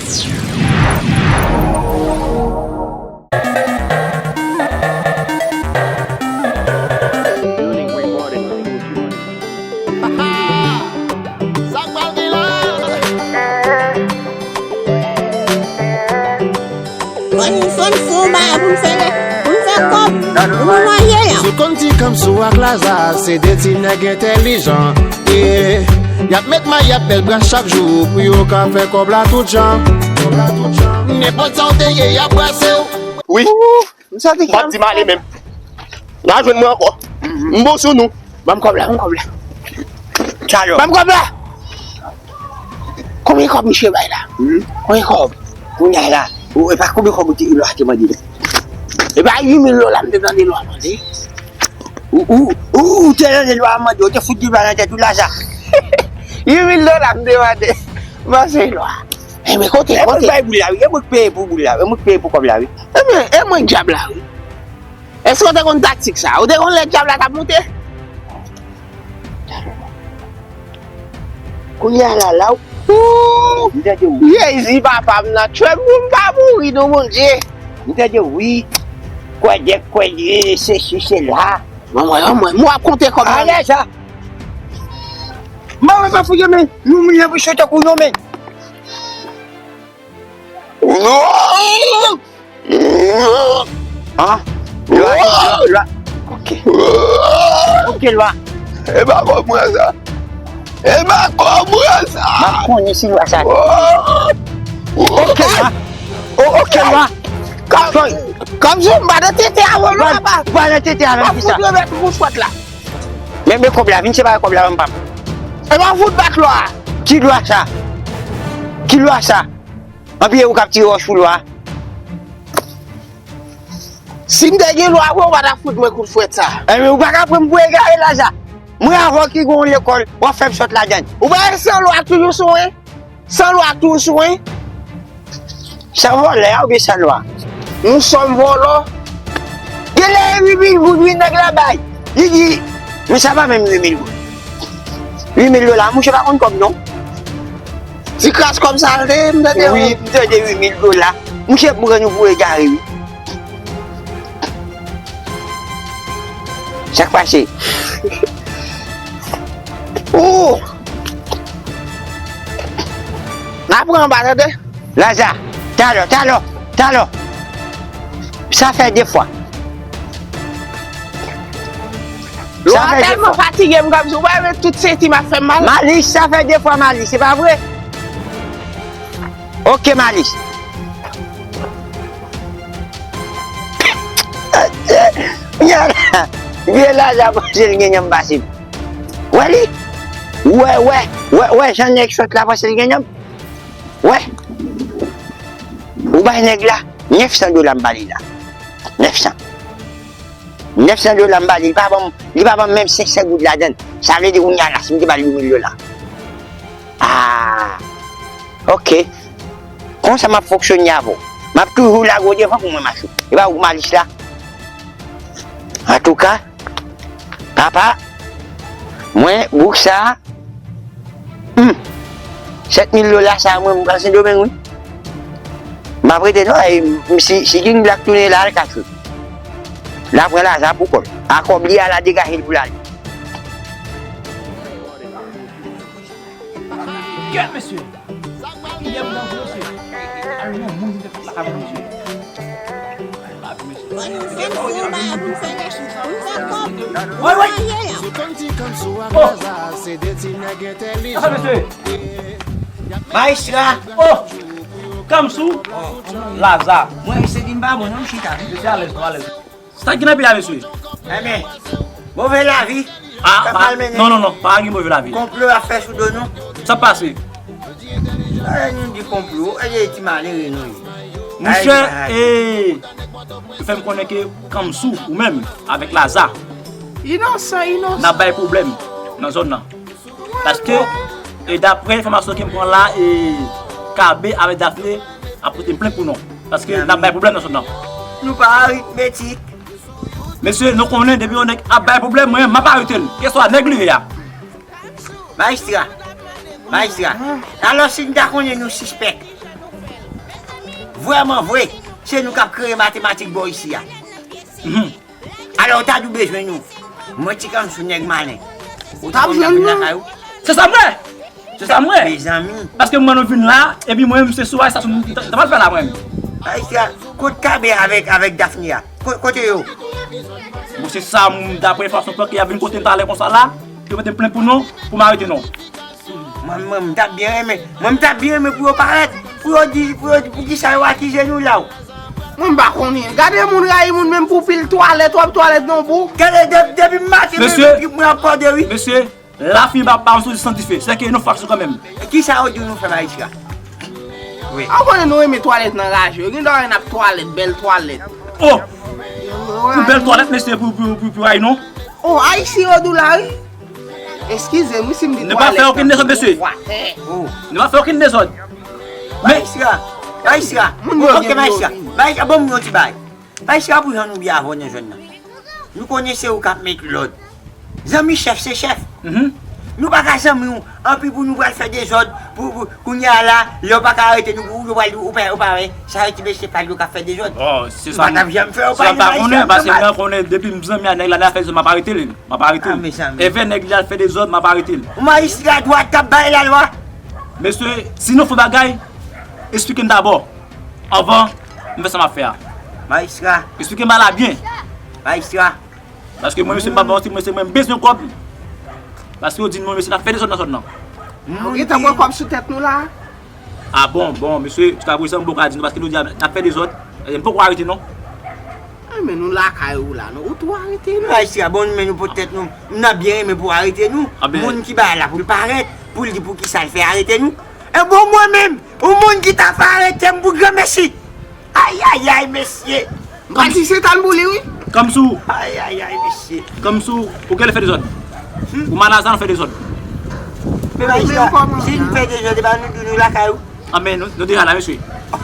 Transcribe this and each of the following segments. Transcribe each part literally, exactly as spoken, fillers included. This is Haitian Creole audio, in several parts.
Fò n, fò n fè yon bagay pou n fè, pou n fè kòb, pou nou manje la. Sou konn ti Kamsou ak Laza, se de ti nèg entèlijan. Yeah. Y ap met may, y ap bèl bra chak jou pou yo ka fè kòb la tout jan. Nenpòt sa w te ye, y ap brase w. Wi. M santi m ap di m ale menm. N a jwenn mwen ankò. M bon sou nou. Ban m kòb la, ban m kòb la. Ban m kòb la. Konbyen kòb misye bay la? Konbyen kòb? Kounye a la, ou, e pa konbyen kòb ou te, lwa te mande la? E pa uit mil dola m te tande lwa mande? Ou, ou, ou, ou te tande lwa mande, ou te fout di lwa nan tèt ou la sa. Uit mil dola m te mande. Mwen se lwa. Enben, kote, e mwen kote? K bay boul la, wi. E mwen k peye pou boul la, wi. E mwen k peye pou kòb la, wi. Enben, e mwen k dyab la, wi. Èske w te konn taktik sa? Ou te konn lè dyab la t ap monte? Kounye a la, la, ou, m tande wi. Jezi, papa m nan tchwè m pou m pa mouri non, Bondye. M tande wi. Kwè dèk, kwè dye, sesi, sela. Mwen, mwen, mwen, mwen ap konte kòb la. Ale sa. Mwen, mwen pa fouye men. Nou, mwen, mwen, tankou yon men. Ah, lwa, lwa, lwa. Ok. Ok, lwa. E pa kòb mwen sa. E pa kòb mwen sa. M ap konnen si lwa sa. Ok, lwa. O, ok, lwa. Kòm, kòm si m pa nan tete avè w, lwa, pa. Pa nan tete avè m, kisa? Fout remèt ou pou chwèt la. Men, men kòb la, vin separe kòb la, ban m pa m. E pa fout bat lwa. Ki lwa sa? Ki lwa sa? Anpi e ou k ap tire wòch pou lwa. Si m te gen lwa vre, ou pa t ap fout mwen kout fwèt sa. Enben, ou pa ka pran m pou egare la sa. Mwen avè w ki gon lekòl, w ap fè m sot ladann. Ou pa wè san lwa toujou sou mwen? San lwa toujou sou mwen? San vòlè a oubyen san lwa? Nou sòm vòlò. Genlè e uit mil goud wi nèg la bay. Li di, men sa pa menm uit mil goud. Uit mil dola, mouche pa konn kòb non. Ti kras kòb sa l te ye, m tande. Wi, m tande uit mil dola. Mouche pran nou pou egare wi. Sa k pase? Ou! N a pran anba, tande? Laza, talò, talò, talò. Sa fè de fwa. Lwa tèlman fatige m kòmsi ou pa wè tout senti m ap fè m mal. Malis, sa fè de fwa Malis, se pa vre? Ok Malis. Vye Laza panse l gen yanm pase m. Wè li? Wè, wè, wè, wè jan nèg sòt la panse l gen yanm. Wè. Ou bay nèg la nèf san dola m ba li la. Nèf san. Nèf san dola m ba li, li pa ban m, li pa ban m menm senk san goud ladann. Sa vle di kounye a la, si m te ba l uit mil dola. Ah. Ok. Konsa m ap fonksyone avè w. M ap toujou lage w devan pou mwen mache. E pa ou k Malis la. Antouka, papa, mwen, bouk sa a, hmm, sèt mil dola sa a, mwen, m pral Sendomeng, wi. M ap rete non, e, m, si, si King Black tounen la, al kache. L a pran Laza pou kò l. A kòb li a, l a degaje l pou l ale. Kèt, mesye! Kiyè m nan vre, mesye? Ay, non, moun ki te fèt la, mesye. Ay, la, mesye. Woy, woy! Oh! Sa, mesye? Majistra! Oh! Kamsou! Laza! Mwen, se di m pa bon, non, m chita. Mesye, alèz, non, alèz. Sa k gen nan peyi a, mesye? Enben, move lavi k ap malmennen nou. Non, non, non, pa gen move lavi. Konplo ap fè sou do nou. Sa k pase? Ay, nou di konplo, e ti malere nou ye. Monchè, e, yo fè m konnen ke Kamsou, ou menm, avèk Laza, inosan, inosan, n ap bay pwoblèm nan zòn nan. Paske, e daprè enfòmasyon ke m pran la, e Kabe avèk Dafne ap pote m plent pou nou. Paske n ap bay pwoblèm nan zòn nan. Nou pa aritmetik. Mesye, nou konnen depi yon nèg ap bay pwoblèm, mwen, m ap arete l. Keswa nèg li ye a. Majistra. Majistra. Alò, si n ta konnen nou sispèk. Vrèman vre, se nou k ap kreye matematik bò isi a. Mhm. Alò, ou ta dwe bezwen nou. Mwen, Ti Kamsou, nèg malen. Ou ta jwenn nou lakay ou? Se sa m wè. Se sa m wè. Mezanmi. Paske mwen nou vin la, epi mwen menm se sou estasyon m ta pral fè la mwen menm. Ayisya, kot Kabe avèk, avèk Dafni a? Ko-, kote yo? Bon, se sa, m, daprè enfòmasyon ke y ap vin kote m talè konsa la, yo mete m plent pou nou, pou m arete nou. Mwen, mwen, m t ap byen renmen, mwen, m t ap byen renmen pou yo parèt, pou yo di, pou yo di, pou kisa yo akize nou la. Mwen, m pa konnen. Gade moun rayi moun menm pou pil twalèt, w ap twalèt nan bou. Gade, de-, depi maten, mesye, menm trip mwen ap kòde, wi. Mesye, lafimen pa, pa soti san dife. Se ke nou faksyon kanmenm. Kisa yo di nou fè, Maestro? Wi. A, w konnen nou renmen twalèt nan raje. Gen dwa n ap twalèt, bèl twalèt. Oh! Pou bèl twalèt, mesye, pou, pou, pou, pou rayi nou. Oh, Ayisyen yo di w la, wi. Eskize m, wi, si m di twalèt. Nou pa fè okenn dezòd, mesye. Nou pa fè okenn dezòd. Men Maestro, Maestro, moun yo gen Maestro, bon moun yo di bay. Maestro, pou jan nou byen avè w nan zòn nan. Nou konnen se ou k ap met lòd. Zanmi chèf se chèf. Mhm. Nou pa ka zanmi w, anpi pou nou pral fè dezòd, pou, pou, kounye a la, lè w pa ka arete nou, pou yo pral di w, ou pa, ou pa wè, sa yo ti mesye pa yo k ap fè dezòd. Bon, se sa. Nou pa t ap janm fè yo pa nou, Maestro, paske mwen konnen depi m zanmi a nèg la, lè l ap fè dezòd, m ap arete l. M ap arete l. Ah, mezanmi. Evè nèg li al fè dezòd, m ap arete l. Ou majistra dwat k ap bay lalwa. Mesye, si nou fè bagay, esplike n dabò, anvan m fè sa m ap fè a. Majistra. Esplike m bagay la byen. Majistra. Paske mwen, mesye, m pa ba w manti, mwen, se mwen, m bezwen kòb. Paske yo di m, mwen, mesye, n ap fè dezòd nan zòn nan. Nou gentan pran kòb sou tèt nou la. Ah bon, bon, mesye, jiskaprezan, m poko ka di nou, paske nou di n ap fè dezòd, n poko arete non. Ah, men nou lakay ou la, non, ou tou arete nou. Maestro, bon, men nou pot tèt nou, n ap byen renmen pou arete nou. Ah ben. Moun ki bay la pou l parèt, pou l di pou kisa l fè arete nou. E bon, mwen menm, yon moun ki ta fè arete m pou granmesi. Ayayay, mesye. M pa di se tann pou li, wi. Kamsou. Ayayay, mesye. Kamsou, ou genlè fè dezòd. Hmm? Ou Malazan fè dezòd. Men bay sa, si n fè dezòd, e pa nou tou nou lakay ou. Ah, men nou, nou deja la, mesye.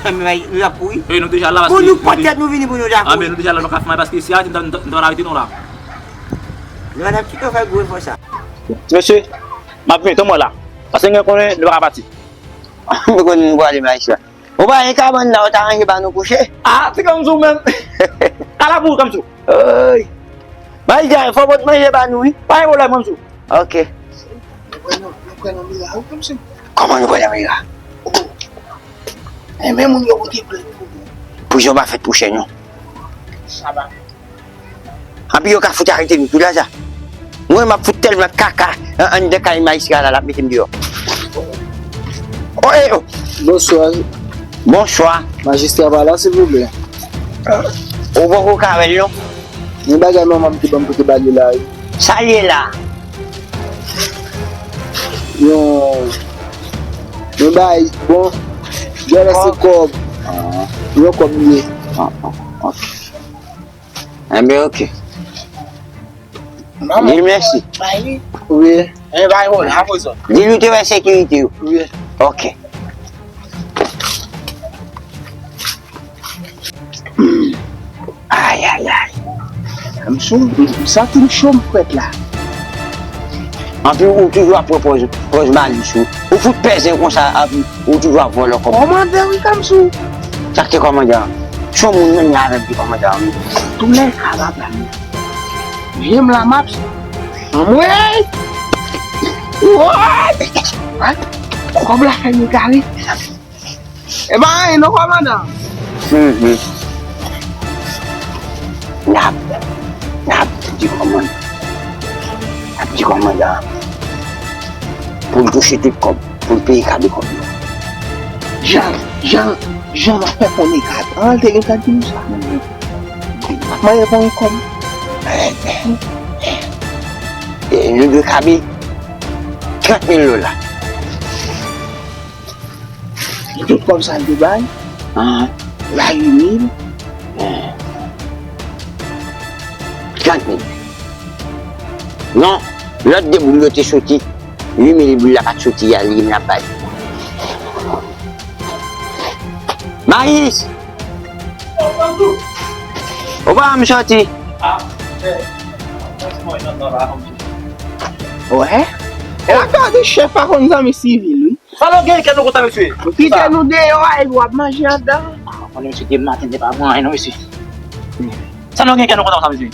Men bay, nou ap kouri. Wi, nou deja la, paske. Bon, nou pot tèt nou vini pou nou ta kouri. Ah, men nou deja la, nou ka fè mal, paske si arete, nou ta, nou ta, nou ta arete nou la. Nou pa t ap kite w fè gwo efò sa. Mesye, m ap vini, tann mwen la. Paske gen konnen, nou pa ka pati. Nou konnen nou prale, bay sa. Ou pa gen kabann la, ou ta ranje ba nou kouche? Ah, ti Kamsou menm. Ala pou ou, Kamsou. Oy. Bay sa, fò w pot manje ba nou, wi. Pa gen pwoblèm, Kamsou. Ok. Nou pran nan, nou pran nan mira, wi, Kamsou. Kòman nou pran nan mira? Oh. E men moun yo pote plent pou nou. Prizon pa fèt pou chen, non. Sa pa. Anpi yo ka fout arete nou tou la sa. Mwen, m ap fout tèlman kaka an, anndan kay majistra la, l ap mete m deyò. Oh, eh, oh. Bonswa. Bonswa. Majistra pa la, silvouplè. Ou poko ka wè l, non? Yon bagay manman m te ban m pou te ba li la, wi. Sa l ye la? Yon, yon bagay, bon, genlè se kòb. Ah. Yon kòb li ye. Ah, ah, ok. Enben, ok. Di l mèsi. Wi. Enben, bay, wòl, apre zòt. Di l ou te wè sekirite yo. Wi. Ok. Hmm. Ay, ay, ay. M sou, m santi m cho, m frèt la. Anpi ou toujou ap pran pòz, pòz malis ou. Ou fout pèzen konsa, anpi ou toujou ap vòlò kòb. Kòmandan, wi, Kamsou. Sa k te kòmandan an? Se yon moun menm nan avè m ki kòmandan an, wi. Toulèka, papa m. Vye m la, m ap. Anmwey! Woy! Kòb la fè m egare. E pa anyen non, kòmandan. Mhm. N ap, n ap di kòmandan. N ap di kòmandan pou l touche tout kòb, pou l peye kado kòb yo. Jan, jan, jan m ap fè konnen kad. An, l te gentan di nou sa. Manyen pou yon kòb. E, nou dwe kabe trant mil dola. Tout kòb sa l te bay, ah, la uit mil. Trant mil. Non, lòt de boul yo te soti. Uit mil boul la pa t soti a, li menm l ap bay. Mayis! Ou pa janm soti. Wè? E la gade chèf pa konn zanmi sivil, wi. Sa nou gen kè nou kontan, mesye? Kite nou deyò a, epi w ap manje anndan. Mwen, mesye, demen maten, te pa pran anyen, non, mesye. Sa nou gen kè nou kontan sa, mesye?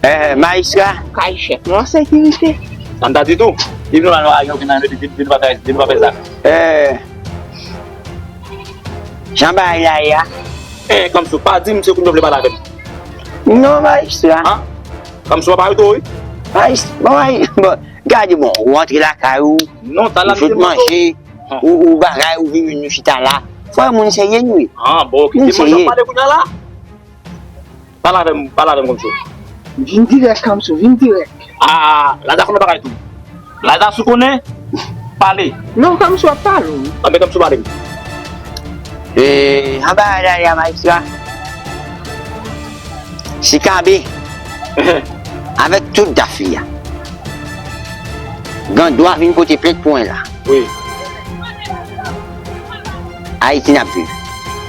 Eh, majistra. Kay chèf nou an sekirite. Sa m ta di tou. Depi nou la, nou pa gen okenn anyen, depi, depi nou pa fè, depi nou pa fè zak. Eh, jan bagay la ye a. Eh, Kamsou, pa di m se kounye a w vle pale avè m. Non, majistra. Han? Kamsou, pa pale tou, wi. Majistra, bon, bon, gade, bon, ou rantre lakay ou, non, ta la, ou fout manje, ou, ou bagay, ou vin, nou chita la. Fò moun serye nou ye. Ah, bon, ok. Moun serye. Pale kounye a la. Pale avè m, pale avè m Kamsou. Vin dirèk, Kamsou, vin dirèk. Ah, Laza konnen bagay tou. Laza sou konnen, pale. Non, Kamsou ap pale, wi. Anben, Kamsou pale. E, anba la, la, majistra. Si Kabe, avèk tout daf li a, gen dwa vin pote plent pou mwen la. Wi. Ayiti n ap viv.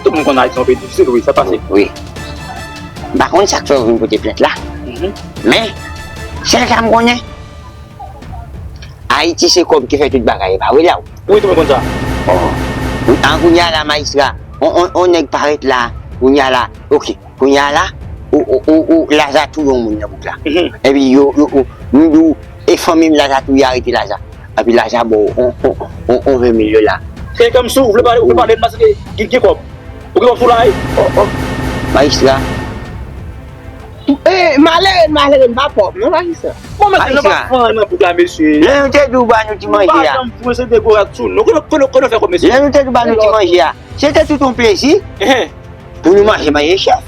Tout moun konn Ayiti se yon peyi difisil, wi, sa pase. Wi. M pa konn sa k fè yo vin pote plent la. Mhm. Men, sèl sa m konnen, Ayiti se kòb ki fè tout bagay, e pa vre la? Wi, tout moun konn sa. Oh. Wi, an kounye a la, majistra, on, on, on nèg parèt la, kounye a la, ok. Kounye a la, ou, ou, ou, ou, Laza touye yon moun nan bouk la. Mhm. Epi yo, yo, yo, m di w, e fanmi m Laza touye arete Laza. Epi Laza ba w on, on, on, on ven mil dola. Kè Kamsou, ou vle pale, ou vle pale m paske gen, gen kòb. Ou gen kòb sou la, wi. Oh, oh. Majistra. Eh, malere, malere, m pa pòv, non, majistra. Bon, mesye, nou pa fè anyen nan bouk la, mesye. Lè nou te di w ba nou ti manje a. Nou pa janm foure se degorat sou nou. Kote, kote, kote nou fè kòb, mesye? Lè nou te di w ba nou ti manje a, se te tout yon plezi. Ehe. Pou nou manje, manje chèf.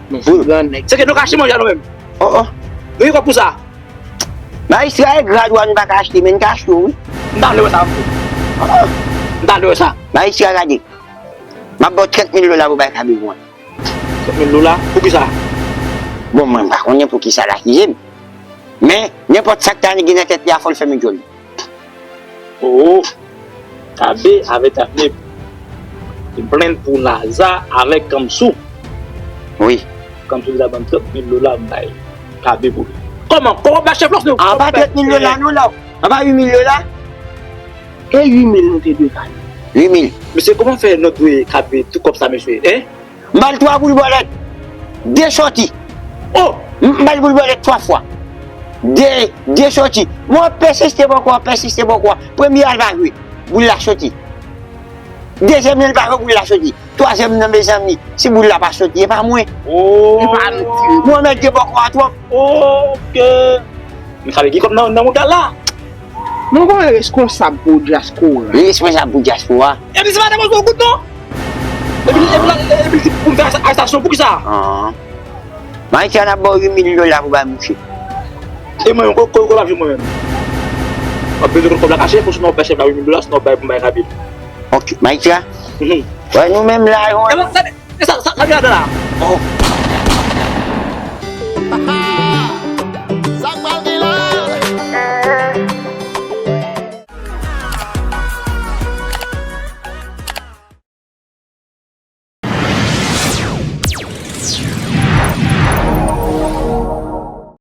Men se grannèg. Se ke nou kache manje a nou menm. Oh, oh. Nou gen kòb pou sa. Majistra, e grad ou a nou pa ka achte, men n ka achte w, wi. M ta vle wè sa, m fou. Oh, oh. M ta vle wè sa. Majistra, gade. M ap ba w trant mil dola pou bay Kabe pou mwen. Trant mil dola? Poukisa? Bon, mwen, m pa konnen poukisa l akize m. Men, nenpòt sa k ta gen nan tèt li a, fò l fè m djòl. Oh, Kabe avèk Afne te plenn pou Laza avèk Kamsou. Wi. Kamsou deja ban m trant mil dola m bay Kabe pou li. Kòman? Kòman bay chèf la? A pa trant mil dola non la. A pa uit mil dola. E uit mil nou te dwe Kabe. Uit mil. Mesye, kòman fè nou dwe Kabe tout kòb sa, mesye, en? M ba l twa boul bòlèt. De sòti. Oh! M, m ba l boul bòlèt twa fwa. De, de sòti. Mwen ap pèsiste bòkò, ap pèsiste bòkò. Premye a l pa jwe. Boul la sòti. Dezyèm nan l pa jwe, boul la sòti. Twazyèm nan, mezanmi, si boul la pa sòti, e pa mwen. Oh! E pa nou. Mwen mèt de bòkò a twòp. Ok. Men sa vle di kòb nan, nan mouda la. Nou gen yon reskonsab pou dyaspora. Li reskonsab pou dyaspora. Epi se pa depoze yon goud non. Epi, epi, epi, epi li di pou m fè arestasyon, poukisa? Ah. Maistra, n ap ba w uit mil dola pou bay mouche. E mwen menm, kote, kote, kote l ap jwenn mwen menm? W ap bezwen konn kòb la kache, pou sinon w ap bay chèf la uit mil dola, sinon w ap bay pou m bay Kabe. Ok, Maistra. Mhm. Wè, nou menm la, yon... E sa, sa, sa gen ladan la? Oh.